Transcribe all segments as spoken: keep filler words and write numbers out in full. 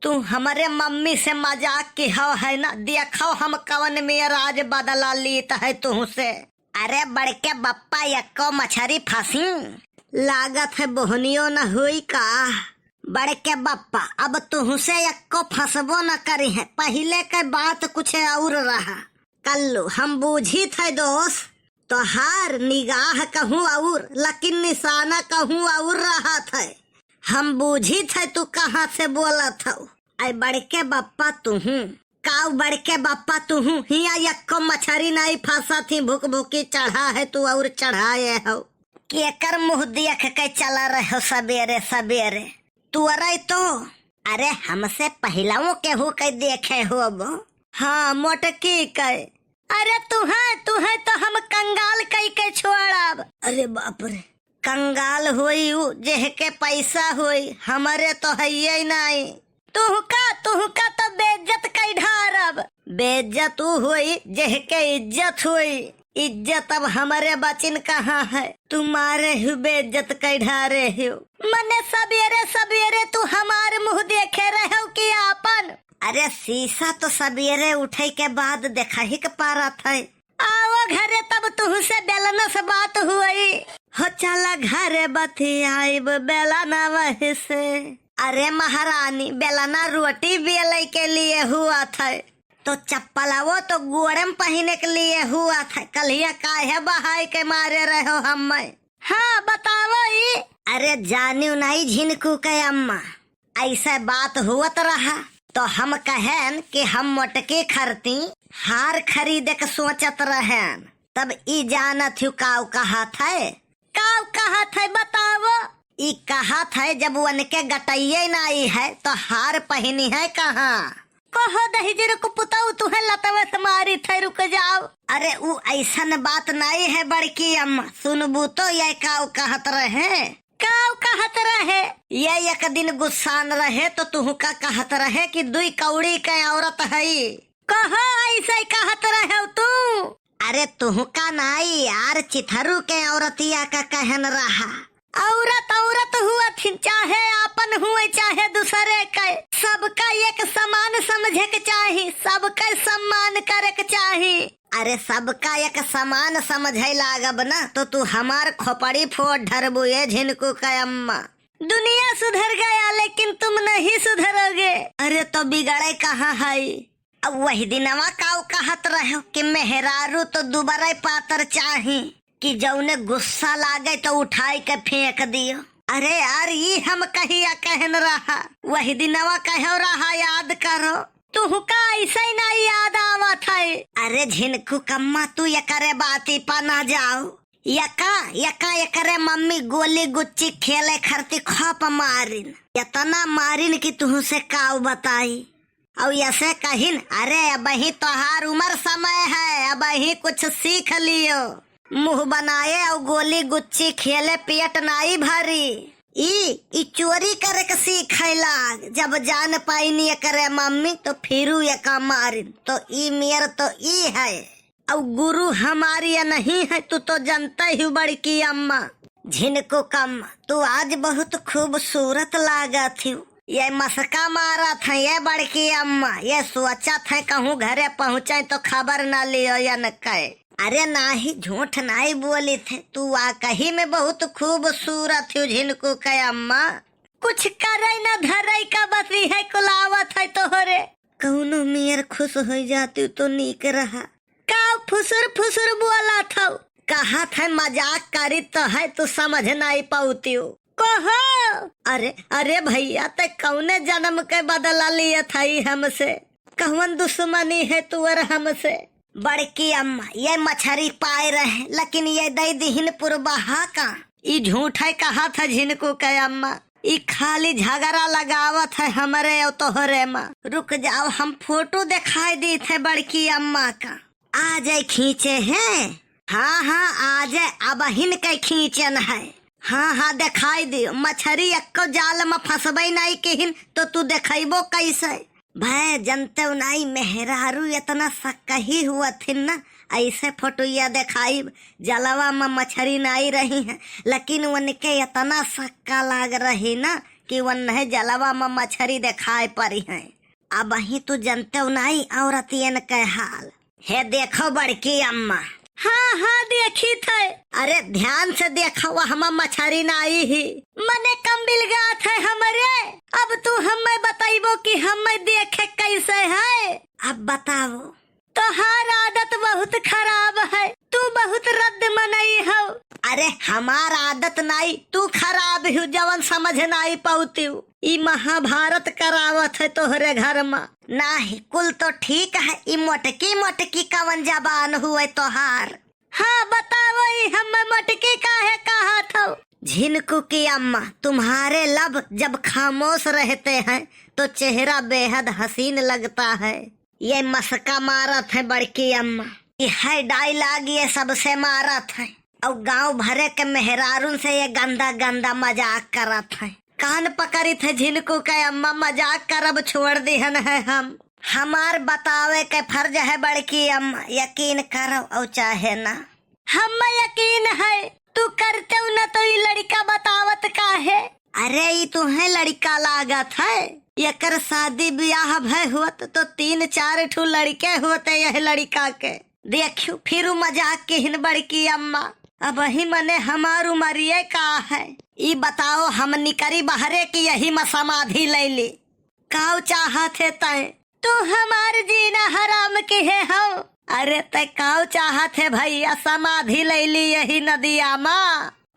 तू हमरे मम्मी से मजाक किहौ है ना, देखौ हम कवन मेर आज बदला लीत है तुहसे। अरे बड़के बप्पा, यक्को मछरी फंसी? लागत है बोहनियो न हुई का? बड़के बप्पा, अब तुहसे यक्को फंसबो न करी है, पहिले के बात कुछ और रहा। कल्लू, हम बूझित है दोस्त, तोहार निगाह कहूँ और, लेकिन निशाना कहूँ और रहत है। हम बूझित है तू कहाँ से बोलत हौ। ऐ बड़के बप्पा तुहूँ, काऊ बड़के बप्पा तुहूँ, हियाँ यक्को मछरी नाई फंसत ही, भुक भुकी चढ़ा है तू और चढ़ाए हौ। केकर मुँह देख के चला रहे हो सबेरे सबेरे? तू अरे तो, अरे हमसे पहिलवो केहू के देखे होबो। हाँ, मोटकी के। अरे तुहैं, तुहैं तो हम कंगाल कई के छोड़ब। अरे बाप रे, कंगाल होई उ जेहके पैसा होई, हमरे तो हइये नाई। तुहका, तुहका तो बेइज्जत कई ढारब। बेइज्जत उ होई जेहके इज्जत होई। इज्जत अब हमरे बचिन कहाँ है, तुम्हारे ही बेइज्जत कई ढारे हो। मने सबेरे सबेरे तू हमार मुँह देखे रहो कि आपन? अरे शीशा तो सबेरे उठे के बाद देखही के पारत है। आओ घरे तब तुहसे बेलना से बात हुई। हो चला घरे बतियाइब बेलना वही से। अरे महारानी, बेलना रोटी बेले के लिए हुआ था, तो चप्पलवो तो गोड़े में पहिने के लिए हुआ था। कल्हिया काहे बहाई के मारे रहो हम्मे? हाँ, बतावो ई। अरे जानियो नाई झिनकू के अम्मा, ऐसे बात हुअत रहा, तो हम कहेन कि हम मोटकी खरती हार खरीदे के सोचत रहेन, तब ई जानत हूँ काऊ कहत है। काऊ कहत है, बतावो। ई कहत है, जब उनके गटइये नाई है, तो हार पहिनी है कहाँ? कहो दहिजर को पुताऊ, तुहे लतवे से मारी थे, रुक जाओ। अरे, ऊ ऐसन बात नाई है बड़की अम्मा, सुनबू तो ये काऊ कहत रहे। काऊ कहत रहे? ये एक दिन गुस्सान रहे तो तुहका कहत रहे कि दुई कौड़ी के औरत हई। कहो ऐसे कहत रहे तू? अरे तुहका नाई यार, चिथरू के औरतिया का कहन रहा। औरत औरत हुआ थी, चाहे आपन हुए चाहे दूसरे के, सबका एक समान समझे के चाही, सबका सम्मान करे के चाही। अरे सबका एक समान समझे लागब ना तो तू हमार खोपड़ी फोड़ ढरबू ये झिनकू के अम्मा। दुनिया सुधर गया लेकिन तुम नहीं सुधरोगे। अरे तो बिगड़े कहाँ है? अब वही दिनवा काऊ कहत रहो कि मेहरारू तो दुबरे पातर चाही कि जौने गुस्सा लागे तो उठाई के फेंक दियो। अरे यार, ई हम कहिया कहन रहा? वही दिनवा कहो रहा, याद करो। तुहका ऐसे ही ना याद आवत है। अरे झिनकू कम्मा, तू एकरे बाती पा ना जाओ। यका, यका एकरे मम्मी गोली गुच्ची खेले खरती खप मारिन, इतना मारिन कि तुहसे काऊ बताई। अउ यसे कहिन, "अरे, अबही तोहार उमर समय है, अबही कुछ सीख लियो। मुँह बनाए अउ गोली गुच्ची खेले पेट नाई भरी। ई, ई चोरी करे के सीखे लाग। जब जान पाइन एकरे मम्मी, तो फिरू एका मारिन। तो ई मेर तो ई है। अउ गुरु हमार ये नहीं है, तू तो जानते ही बड़की अम्मा।" "झिनकू कम्मा, तू आज बहुत खूबसूरत लागत ही।" ये मस्का मारत है ये बड़की अम्मा, ये सोचत है कहूँ घरे पहुँचे तो खबर न लियो यनके। "अरे नाही, झूठ नाही बोलित है, तू वाकई में बहुत खूबसूरत ही झिनकू के अम्मा।" "कुछ करे न धरे का बस इहे कुल आवत है तोहरे।" "कौनो मेर खुश होइ जाती तो नीक रहा।" "का फुसुर फुसुर बोलत हौ?" "कहत है मजाक करी तो है, तू समझ नाई पौतियो।" "कहो।" "अरे, अरे भैया, ते कौने जन्म के बदला लियत है हमसे? कौन दुश्मनी है तुअर हमसे?" "बड़की अम्मा, ये मछरी पाए रहे, लेकिन ये दे दिहिन पुरबहा का।" "ई झूठे कहत है झिनकू के अम्मा, ई खाली झगड़ा लगावत है हमरे और तोहरे मा। रुक जाओ, हम फोटो दिखाई दीत है बड़की अम्मा का।" "आ जाए खींचे हैं?" "हाँ, हाँ, आ जाए, अबहिन के खींचन है।" "हाँ, हाँ, दिखाई दियो, मछरी एक्को जाल मा फंसबे नाई किहिन, तो तू देखैबो कैसे?" भय जनते नाई, मेहरारू इतना सक्कही हुआ थिन ना, ऐसे फोटोया देखाइब, जलवा मा मछरी नाई रही है, लेकिन उनके इतना सक्का लाग रही ना कि वन्हे जलवा मा मछरी देखाए परी है। अबहीं तू जनतेउ नाई औरतियन के हाल। हे देखो बड़की अम्मा। हाँ, हाँ, देखी थे। अरे ध्यान से देखो, वहमा मछरी नाई ही। मने कम बिलगात है हमरे। अब तू हमें बतइबो कि हमें देखे कैसे है? अब बताओ। तोहार आदत बहुत खराब है, तू बहुत रद्द मनई हो। अरे हमार आदत नाई, तू खराब हो, जवन समझ नाई पउतिउ। ई महाभारत करावत है तोहरे घर मा। नाही, कुल तो ठीक है, ई मोटकी मोटकी कवन जबान हुए तोहार? हाँ, बताओ, ई हमें मोटकी काहे कहत हो? झिनकू की अम्मा, तुम्हारे लब जब खामोश रहते हैं तो चेहरा बेहद हसीन लगता है। ये मस्का मारत है बड़की अम्मा। ये है dialogue, ये सबसे मारत है। और गांव भरे के मेहरारून से ये गंदा गंदा मजाक करत है। कान पकड़ित है झिनकू के अम्मा, मजाक करब छोड़ दिहन है हम। हमार बतावे के फर्ज है बड़की अम्मा, यकीन करो और चाहे ना। हमें यकीन है, तू करतेउ न तो ई लड़िका बतावत काहे? अरे ई तुहे लड़िका लागत है, एकर शादी बियाह भय होत तो तीन चार ठो लड़िके होते यह लड़िका के। देखियो फिर उ मजाक किहिन बड़की अम्मा। अबही मने हमार उमरिये का है, ई बताओ हम निकरी बहरे कि यही मा समाधि लैली? काउ चाहत है तैं? तू हमार जीना हराम किहे हो। अरे तैं काउ चाहत है भइया, समाधि लैली यही नदिया मा?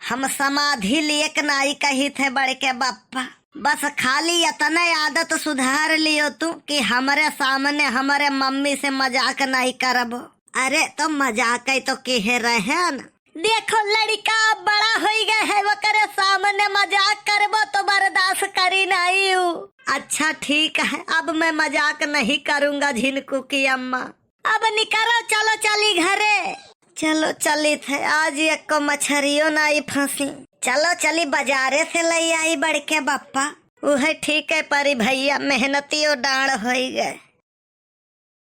हम समाधि लिएक नाई कहित है बड़के बप्पा, बस खाली एतने आदत सुधार लियो तू कि हमरे सामने हमरे मम्मी से मजाक नाई करबो। अरे तो मजाक ही तो किहे रहेन। देखो लड़िका अब बड़ा होई गए है, ओकरे सामने मजाक करबो तो बर्दाश्त करी नाई उ। अच्छा ठीक है, अब मैं मजाक नहीं करूंगा झिनकू की अम्मा। अब निकरो, चलो चली घरे। चलो चलित है, आज एको मछरियो नाई फंसी। चलो चली बजारे से लई आई बड़के बप्पा। उहे ठीक है परी भइया, मेहनतियो डाँड़ होई गए।